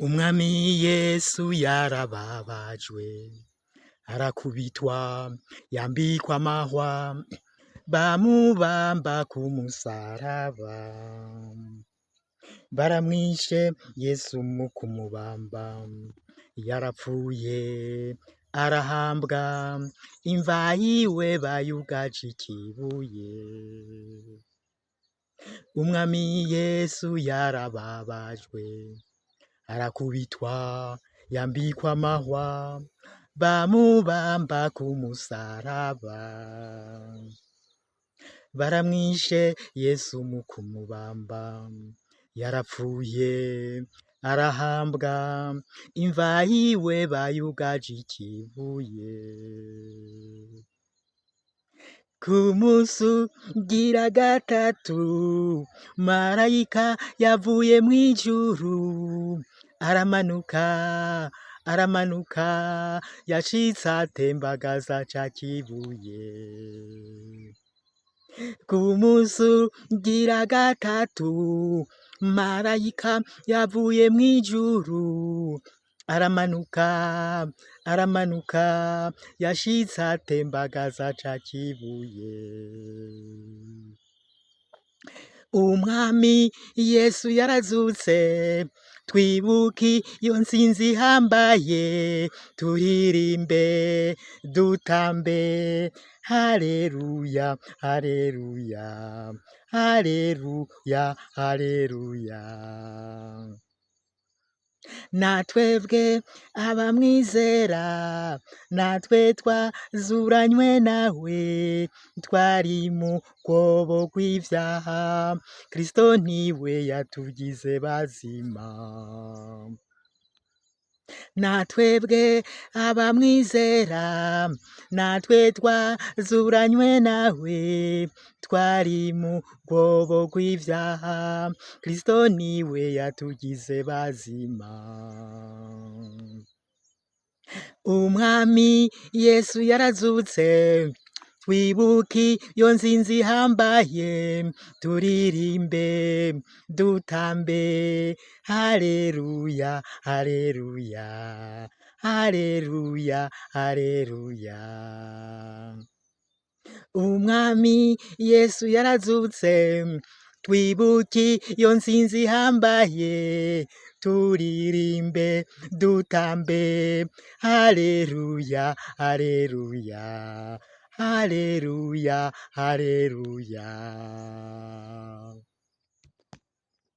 Umwami Yesu yarababajwe, arakubitwa, yambikwa amahwa, bamubamba ku musaraba. Baramwishe Yesu mu kumubamba, yarapfuye arahambwa, imva yiwe bayugaje ikibuye. Umwami Yesu yarababajwe, arakubitwa, yambikwa amahwa, bamubamba ku musaraba. Baramwishe Yesu mu kumubamba, yarapfuye arahambwa, imva yiwe bayugaje ikibuye. Ku munsi ugira gatatu, marayika yavuye mw'ijuru, aramanuka, aramanuka, yashitse atembagaza ca kibuye. Ku munsi ugira gatatu, marayika yavuye mw'ijuru, aramanuka, aramanuka, yashitse atembagaza ca kibuye. Umwami Yesu yarazutse, twibuke iyo ntsinzi ihambaye, turirimbe, dutambe, haleluya, haleluya, haleluya, haleluya. Natwebwe abamwizera, natwe twazuranywe nawe, twari mu rwobo rw'ivyaha, Kristo niwe yatugize bazima. Natwebwe abamwizera, natwe twazuranywe nawe, twari mu rwobo rw'ivyaha, Kristo niwe yatugize bazima. Umwami Yesu yarazutse, twibuke iyo ntsinzi ihambaye, turirimbe, dutambe, haleluya, haleluya, haleluya, haleluya. Umwami Yesu yarazutse, twibuke iyo ntsinzi ihambaye, turirimbe, dutambe, haleluya, haleluya, haleluya, haleluya.